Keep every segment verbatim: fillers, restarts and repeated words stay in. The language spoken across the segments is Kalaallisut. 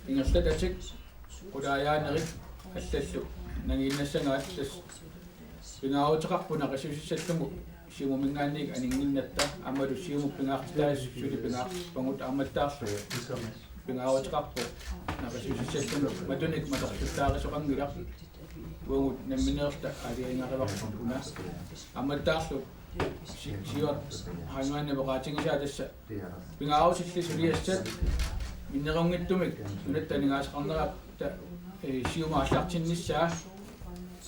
Ingerlatatik qulaajaanerit allallu nangiinnassagaat, tassa pingaaruteqarpoq naqissutissallugu Siumuminngaanniit aninnginnatta, aammalu Siumup pingaartitai suli pingaarpagut, aammattaarlu pingaaruteqarpoq naqissutissallugu matunik matorsuttaarisoqanngilaq, uagut nammineerluta aalajangerivarput una. Aammattaarlu si-, siuar hangaanne oqaatigisaa tassa pingaarutillit suliassat minnerunngitsumik nunatta aningaasaqarnerata, ee, Siumup aallartinnissaa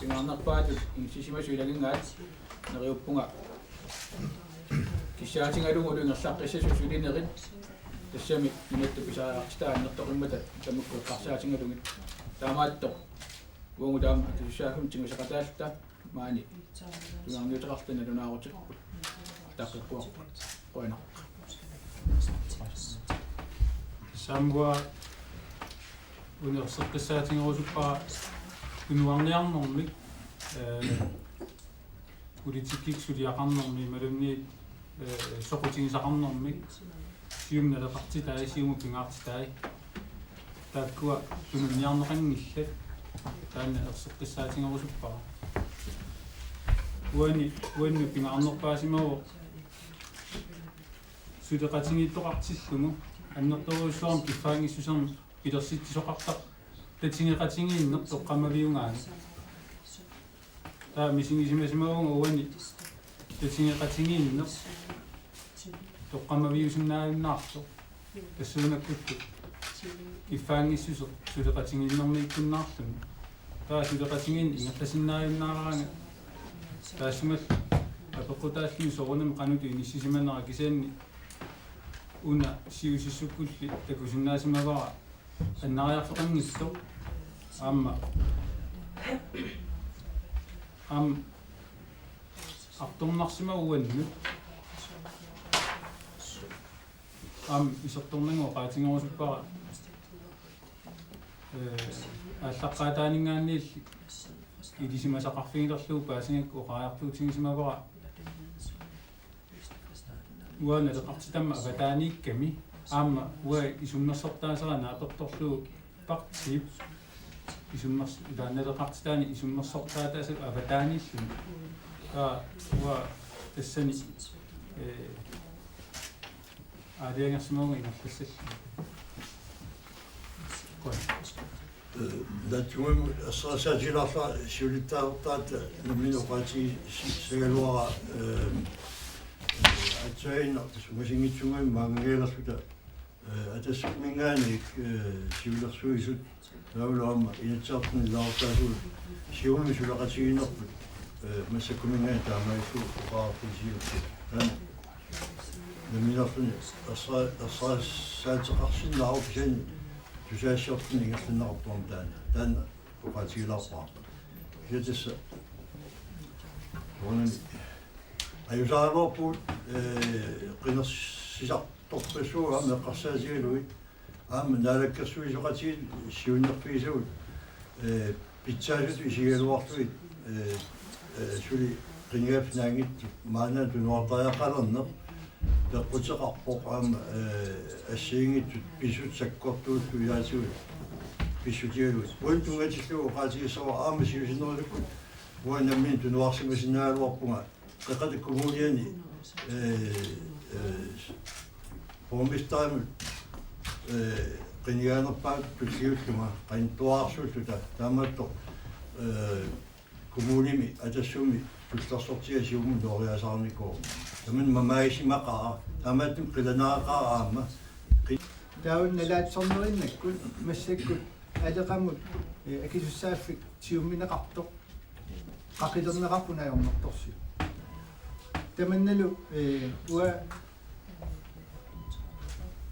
pingaarnerpaatut inissisimasut ilagigaat, neriuppunga kissaatigalugulu ingerlaqqissasut sulinerit, tassami nunatta pisariaqartitaa annertoqimmata tamakku eqqarsaatigalugit. Taamaattoq uagut aamma akisussaaffimmik tiguseqataalluta maani tunuarniuteqarluta nalunaarutit ataqqikkuarput. Qujanaq. Samua una erseqqissaatigerusuppara tunuarniarnermik, ee, politikkikkut suliaqarnermi imaluunniit, ee, soqutigisaqarnermi Siumup naleqartitai, Siumup pingaartitai, taakkua tununniarneqanngillat, taanna erseqqissaatigerusuppara. Uani, uannut pingaarnerpaasimavoq suleqatigiittoqartillugu annertoorujussuarmik kiffaanngissusermik pilersitsisoqartaq tatigeqatigiinneq toqqammaviugaangat. Taava misigisimasimavunga uani tatigeqatigiinneq toqqammaviusinnaajunnaartoq. Tassuunakkut kiffaanngissuseq suleqatigiinnermiikkunnaarluni. Taava suleqatigiinneq ingerlasinnaajunnaaraangat taassumalu apeqqutaalluni soorunami qanoq inissisimanera, kisianni una siusissukkulli takusinnaasimavara annariartoqanngitsoq aamma, aamma artornarsimavoq uannut. Aamma isertornannguaq oqaatigerusuppara, ee, aallaqqaataaninngaanniilli ilisimasaqarfigilerlugu paasingakku oqariartuutigisimavara uanga naleqartitamma avataaniikkami, aamma uanga isummersortaasera naapertorlugu partiip isummers-, ilaa, naleqartitaanik isummersortaataasera avataaniilluni. Taava uanga tassani, ee, aalajangersimavunga ingerlassallunga. Qujan. Ee, naatsukuminnga erseqqissaatigilaarlara siulittaartaata nammineq oqaatigissagaluara, ee, ee, aatsaannguaq sungiusinngitsunnguamik maanngaanneerluta, ee, Atassuttuminngaanniit, ee, siulersuisut taavalu aamma Inatsisartuni ilaasortaasugut Siumumi suleqatigiinnerput, ee, massakkuminngaanniit taamaalilluni oqaatigisassat. Taanna nammineerluni ersa-, erseqqissaateqarsinnaavoq, kisianni tusagassiortunut ingerlanneqarpoq taanna. Taanna oqaatigilaarpara. Kisianni tassa soorunami ajuusaaraluarpugut, ee, qinersisartorpassuit aamma eqqarsaatigalugit. Aamma naalakkersuisooqatigiit siunnerfigisagut, ee, pitsaasutut isigigaluarlugit, ee, ee, suli qinigaaffik naanngitsoq maanna tunuartariaqalerneq peqquteqarpoq, aamma, ee, assigiinngitsut pissutsit sakkortuullugu ilaatigut pissutigalugit. Uani tunngatillugu oqaatigissavara aamma siusinnerusukkut uanga nammineq tunuarsimasinnaagaluarpunga Qeqqata Kommuniani, ee, ee, borgmesterimut, ee, qinigaanerpaatut tulliullunga qanittuararsuulluta, taamaattoq, ee, kommunimi Atassumi tullersortiga Siumut nooriaasaarnikuuvoq. Tamanna mamaagisimaqaara, taamaattumik qilanaaqaara aamma. Qi- Taava nalaatsornerinnakkut massakkut Aleqamut, ee, akisussaaffik siuminneqartoq qaqilerneqarpoq una ajornartorsiut. Tamannalu, ee, uanga,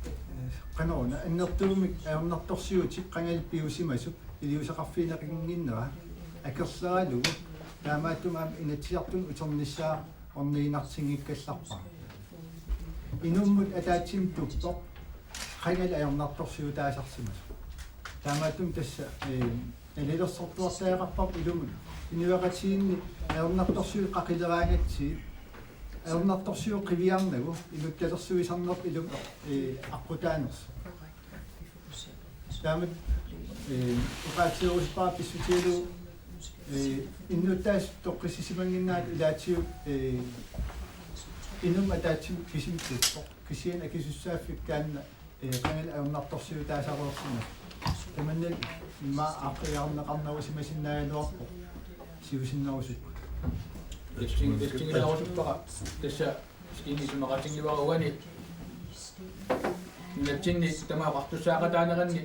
ee, qanoruna, annertuumik ajornartorsiutit qangali piusimasut iliuuseqarfigineqannginnera akerleralugu, taamaattumik aamma Inatsisartuni uternissaa orniginartinngikkallarpara. Inummut ataatsimut tuppoq qangali ajornartorsiutaasarsimasoq. Taamaattumik tassa, ee, nalilersortuartariaqarparput ilumut inuiaqatigiinni ajornartorsiut qaqileraangatsigit, ajornartorsiut qiviarnagu inuttalersuisarnerput ilumut, ee, aqqutaanersoq. Taamatut, eh, oqaatigerusuppara pissutigalugu, eh, innuttaasut toqqissisimannginnaat ilaatigut, eh, inummut ataatsimut kisimiittut. Kisianni akisussaaffik taanna, eh, qangali ajornartorsiutaasarsimasoq. Tamanna immaqa aaqqiiaarneqarnerusimasinnaagaluarpoq siusinnerusukkut. Testing-, testingilaarusuppara tassa Skinny sunaqatinngivaruani. Nunatsinni tamaat oqartussaaqataaneranni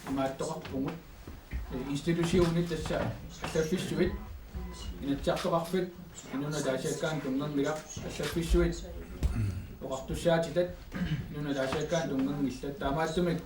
imaattoqarpugut. Institutionit tassa allaffissuit. Inatsisartoqarfik inunnut ataasiakkaanut tunngavimmilaq allaffissuit. Oqartussaatitat inunnut ataasiakkaanut tunngavillugit. Taamaattumik